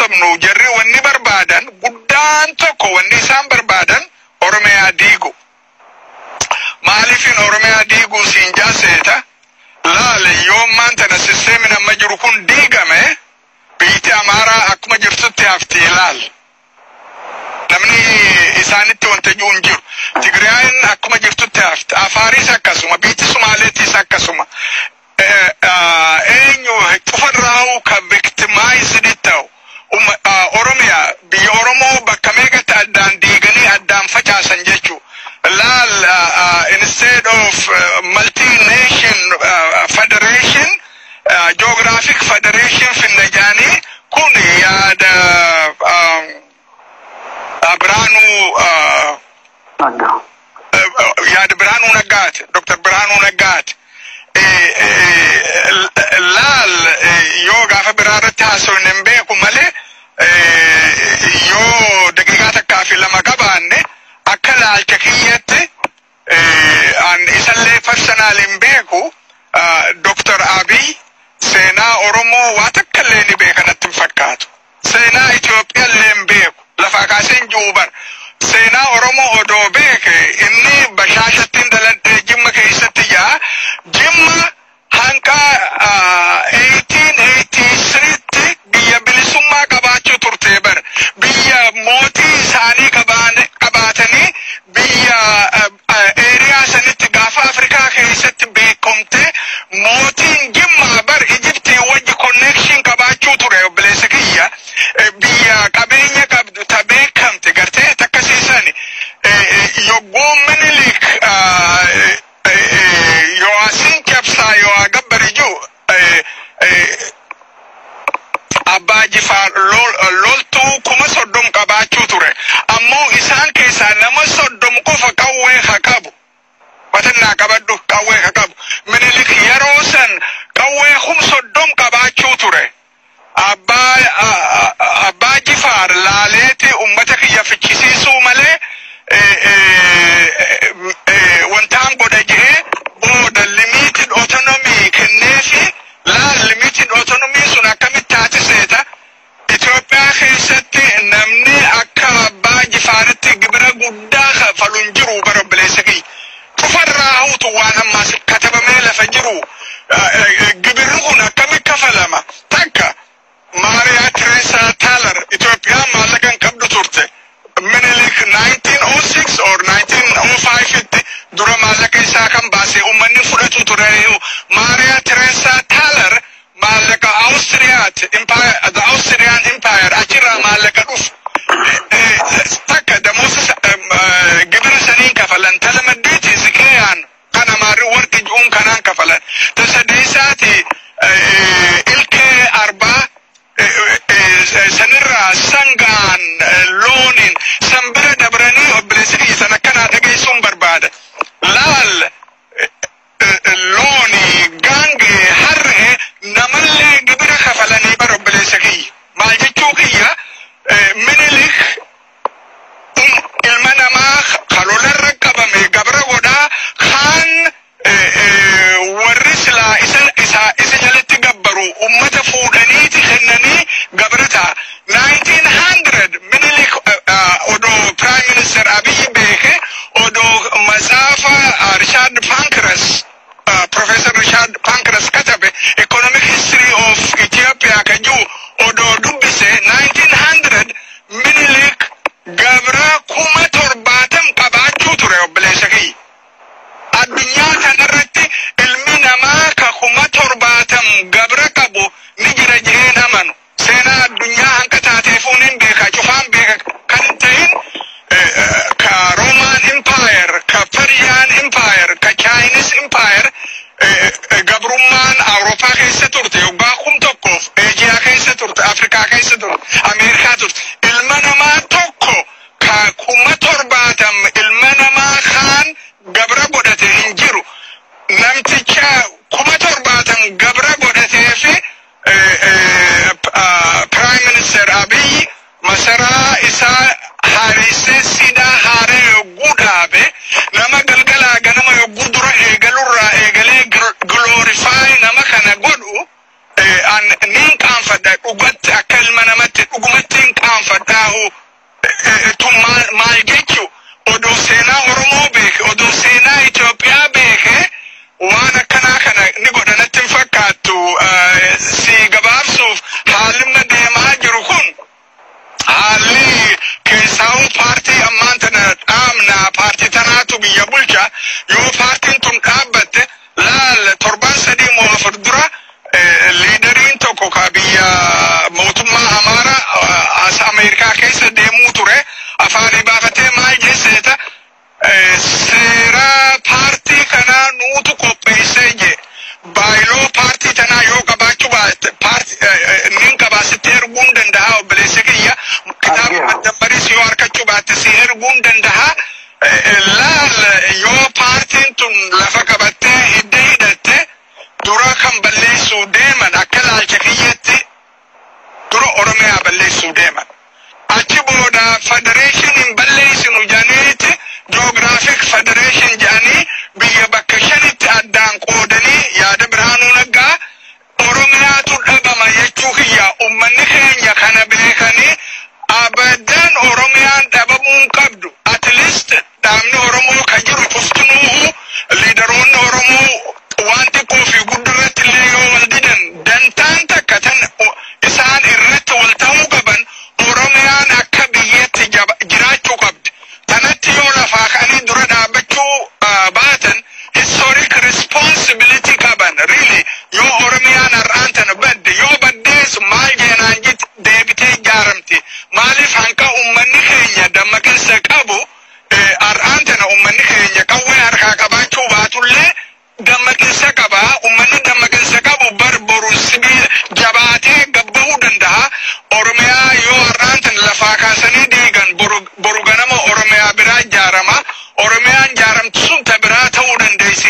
haasofnu, jarri wanni barbaadan guddaan tokko, wanni isaan barbaadan Oromiyaa diigu. Maaliifin Oromiyaa diiguu siin jaaseeta? Laale, yoo maanta sisteemin amma jiru kun diigame, biyyi Amaaraa akkuma jirtutti hafti. Ilaal. Namni isaanitti wanta jiru hin jiru. Tigraayin akkuma jirtutti hafti. Afaaris akkasuma. Biyyi Sumaaleettis akkasuma. Eenyu cufarraa'u ka victimized ta'u? Oromiyaa, biyya Oromoo bakka meeqatti addaan diiganii addaan facaasan jechuu. Laal, instead of multi-nation federation, geographic federation finna jaanii. Kun yaada Birhaanuu Naggaa. Yaada Birhaanuu Naggaati, Dr. Birhaanuu Naggaati. Laal, yoo gaafa biraa irratti haasofne hin beeku malee, yoo daqiiqaa 1 fi 2 qabaanne, akka laalcha kiyyatti, an isallee personal hin beeku, Dr. Abiy seenaa Oromoo waa takka illee ni beeka natti hin fakkaatu. Seenaa Itoophiyaa illee hin beeku. Lafaa kaasee hin jiru bara. Seenaa Oromoo odoo beeke, inni Bashaashatti hin daladhee Jimma keessatti jaa. Jimma hanqa 1883tti biyya bilisummaa qabaachuu turte bara. Biyya mootii isaanii qabaatanii, biyya area sanitti gaafa Afrikaa keessatti beekamte, mootiin Jimmaa bar Ijiptii wajji connection qabaachuu ture, obboleessa kiyya. Biyya qabeenya qabdu ta beekamte gartee takkasiisani. Yogguu Minilik yoo asin cabsaa yoo gabbari jiru, Abbaa Jifaar loltuu 30,000 qabaachuu ture. Ammoo isaan keessaa nama 30 qofa qawwee haa qabu. Watannaa qabadhu, qawwee haa qabu. Minilik yeroo san qawwee 30,000 qabaachuu ture. Abbaa Jifaar laaleeti ummata kiyya fichisiisuu malee wantaan godha jehee booda limited autonomy kenneefi. Laal, limited autonomy sun akkamitti taasiseeta? Itoophiyaa keessatti namni akka Abbaa Jifaaritti gibira guddaa kafalu hin jiru bara, obboleessa kiyya. Cufarraa huutu waan ammaas katabamee lafa jiru. Gibirri kun akkamitti kafalama? Takka, Maariyaa Tereesaa Taalar Itoophiyaan maallaqa hin qabdu turte. Minilik 1906 or 1905 tti dura maallaqa isaa kan baase uummanni fudhatu ture. Maariyaa Tereesaa Taalar maallaqa Awustiriyaati, Empire, the Austrian Empire achirraa maallaqa dhufu. Takka damoosa gibira saniin kafalan, tala maddiiti ziqeeyaan kan Amaarri warqi ju'uun kanaan kafalan. Ta sadeessaati ilkee arbaa sanirraa sangaan looniin san bira dabranii, obboleessi kiyya, san akkanaa dhageessuun barbaada. Laal, looni, gaangee, harree namallee gibira kafalanii bara, obboleessa kiyya. Maal jechuu kiyya? Minilik ilma namaa kalolarra qabame gabra godhaa kaan, warri silaa isa jalatti gabbaru ummata fuudhaniiti kennanii gabra ta'a. 1900 Minilik odoo Prime Minister Abiy beeke, odoo matsaafa Richard Pankhurst, Professor Richard Pankhurst katabe, Economic History of Ethiopia ka jiru odoo dubbise, 1900 Minilik gabra 70,000 qabaachuu ture, obboleessa kiyya. Addunyaa kanarratti ilmi namaa ka 70,000 gabra qabu ni jira jeheen amanu. Seenaa addunyaa hanqa taateefuu nin beeka, cufaan beeka kan hin ta'in, ka Roman Empire, ka Persian Empire, ka Chinese Empire, gabrummaan Awurooppaa keessa turte waggaa 1000f, Eejiyaa keessa turte, Afrikaa keessa turte, Ameerikaa turte. Ilma namaa tokko ka 70,000 ilma namaa kaan gabra godhate hin jiru. Namticha 70,000 gabra godhatee fi Prime Minister Abiy masaraa isaa haaressee siidaa haaree yogguu dhaabe, nama galgalaa ganama yogguu dura eegalurraa eegalee glorify nama kana godhu, an niin qaanfadha dhugatti akka ilma namatti dhugumatti. Tun maal jechu? Odoo seenaa Oromoo beeke, odoo seenaa Itoophiyaa beeke, waan akkanaa kana ni godhanatti hin fakkaattu. Si gabaabsuuf, haalli deemaa jiru kun, haalli keessaa'uu paartii ammaan tana dhaabna, paartii tanaatu biyya bulcha. Yoo paartiin tun dhaabbatte, laal, torban 3 moo 4 dura leaderiin tokko ka biyya mootummaa Amaaraa as Ameerikaa keessa deemuu ture, afaanii baafatee maal jeesseeta? Seera paartii kanaa nuutu qopheessee je. Bylaw paartii tanaa yoo qabaachuu baatte, paartii nin qabaasitti erguun danda'a, obboleessa kiyya. Kitaaba maddabbaris yoo harkachuu baatte, si erguun danda'a. Laal, yoo paartiin tun lafa qabattee hidda hidhatte, dura kan balleessuu deeman, akka laalcha kiyyatti, dura Oromiyaa balleessuu deeman. Achi booda federation hin balleessinu jedhaniiti, geographic federation jedhanii biyya bakka shanitti addaan qoodanii, yaada Birhaanuu Naggaa, Oromiyaatu dhabama jechuu kiyya. Ummanni keenya kana beekanii, abadan Oromiyaan dhabamuu hin qabdu. At least dhaabni Oromoo ka jiru cuftinuuhu, leaderoonni Oromoo waan xiqqoo fi guddirratti illee yoo wal didan, dantaan takka tan isaan irratti wal ta'uu qaban, Oromiyaan akka biyyatti jiraachuu qabdi. Tanatti yoo lafaa ka'anii dura dhaabbachuu baatan, historic responsibility qaban. Really, yoo Oromiyaan har'aan tana badde, yoo baddees maal jeenaan jit deebitee ijaaramti. Maaliif hanqa ummanni keenya dammaqinsa qabu? Har'aan tana ummanni keenya qawwee harkaa qabaachuu baatullee dammaqinsa qaba. Ummanni dammaqinsa qabu bar boru sibiila jabaatee gabbahuu danda'a. Oromiyaa yoo har'aan tana lafaa kaasanii diigan, boru ganama Oromiyaa biraa ijaarama. Oromiyaan ijaaramtu sun ta biraa ta'uu dandeessi.